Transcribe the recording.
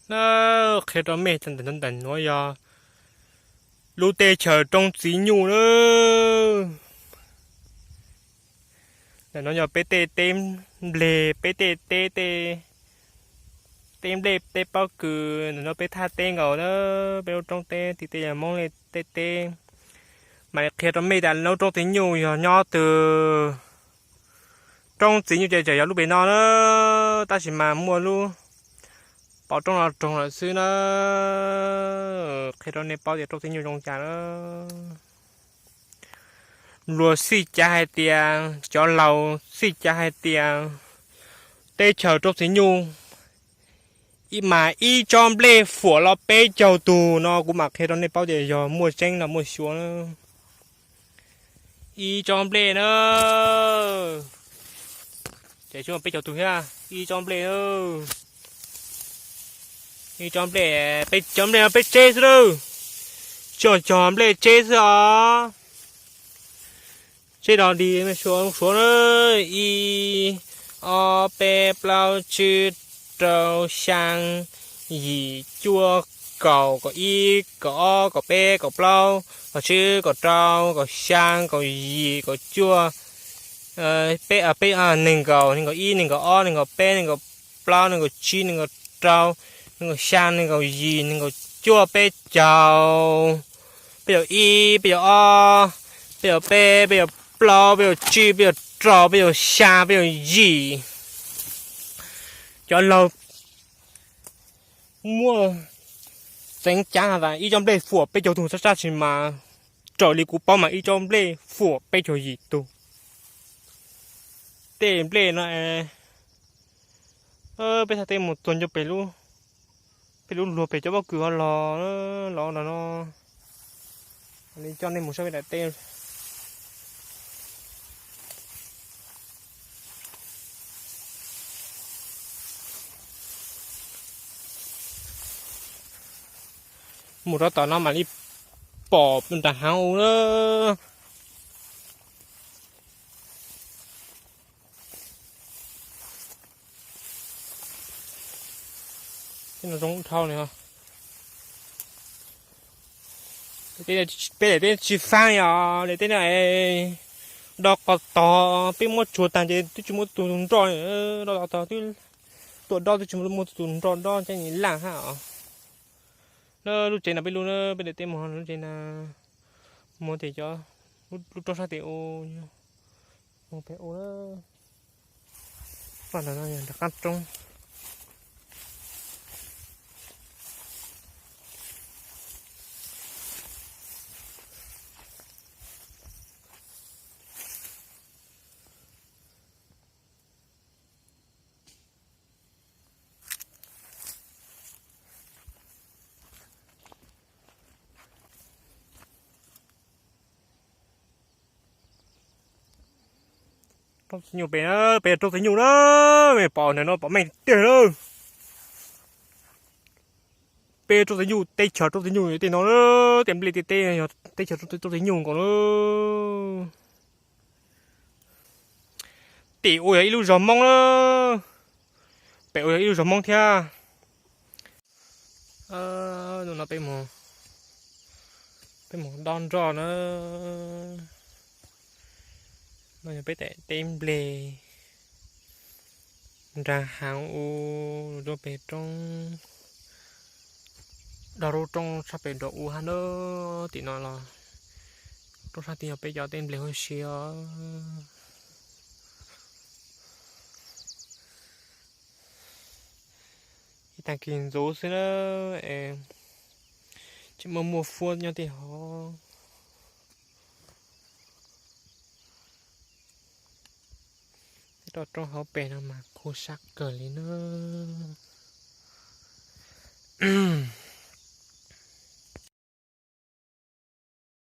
Na, qhia rau mej ntawm nuav yog lub teb chaws Roob Txiv Nyuj na. Ntawm nuav yog peb tej teb npleg, peb tej teb, tej teb nplej, teb pob kws, ntawm nuav peb thaj teb nkaus na, peb lub roob teb tim tej yog Moob tej teb. Mam li qhia rau mej tas lub Roob Txiv Nyuj yog nyob twg. Roob Txiv Nyuj ces tseem yog lub pem no na, tab sis mas muaj lub pov roob no roog lawm xwb na. Qhia rau nej paub tias Roob Txiv Nyuj zoo cas na. Luag xij cav hais tias, cov laus xij cav hais tias teb chaws Roob Txiv Nyuj mas ib tsob nplej fuam los peb caug tug no, kuv mam qhia rau nej paub tias yog muaj tseeb los muaj xyuas na. Ib tsob nplej na, ces peb caug tug thiab, ib tsob nplej, ib tsob nplej, peb cov nplej no peb tseb xwb lawm, tsis cog nplej tseb xwb os. Tseb do dig suav na, ib, ob, peb, plaub, tsib, rau, xyaa, yim, cuaj, kaum, kaum ib, kaum ob, kaum peb, kaum plaub, kaum tsib, kaum rau, kaum xyaa, kaum yim, kaum cuaj, peb, peb, nees nkaum, nees nkaum ib, nees nkaum ob, nees nkaum peb, nees nkaum plaub, nees nkaum tsib, nees nkaum rau, nees nkaum xyaa, nees nkaum yim, nees nkaum cuaj, peb caug, peb caug ib, peb caug ob, peb caug peb, peb caug plaub, peb caug tsib, peb caug rau, peb caug xyaa, peb caug yim. Cov laug muaj tseeb cav has tas ib tsob nplej fuam peb caug tug sab sab tsis mas, raws li kuv paub mas ib tsob nplej fuam peb caug yim tug. Tej nplej no, peb thaj teb mus txog nco pem lub, peb lub luag pem cov pob kws ho los, los ntawm no. Li coj nej mus saib peb daim teb. Mus rau tom no mam li pom nram haav u na. Tej no zoo dhau li. Peb daim teb tsis faaj os, daim teb no do qos tog, peb muab tsuag taag ces twb tsis muaj tus nroj, do qos tog twb tuaj dob twb tsis muaj tus nroj dob, caij ni laj hab os. Lub tsev no peb lub, peb daim teb mus lub tsev na, mus tim cov, lub roob sab tim u, mus pem u na. Paj ntawm no yog nram qab roob. Roob Txiv Nyuj pem, pem Roob Txiv Nyuj na, pom ntawm no pom meej tiag na. Peb Roob Txiv Nyuj, teb chaws Roob Txiv Nyuj tej no, tej nplej tej teb yog teb chaws Roob Txiv Nyuj nkaus na. Tim ua yog ib lub zos Hmoob na, pem ua yog ib lub zos Hmoob thiab. Hnub no peb mus dob nroj na. No yog peb daim teb nplej nraag haav u, rau pem roob, do lub roob sab pem nraum u hab na. Tim no los roob sab tid yog peb cov teb nplej huv si os. Ib taag kis ntxuv xwb na, tseem muaj muaj fuab nyob tej hov. Tej roob hauv pes no mas khuv sab kawg li na.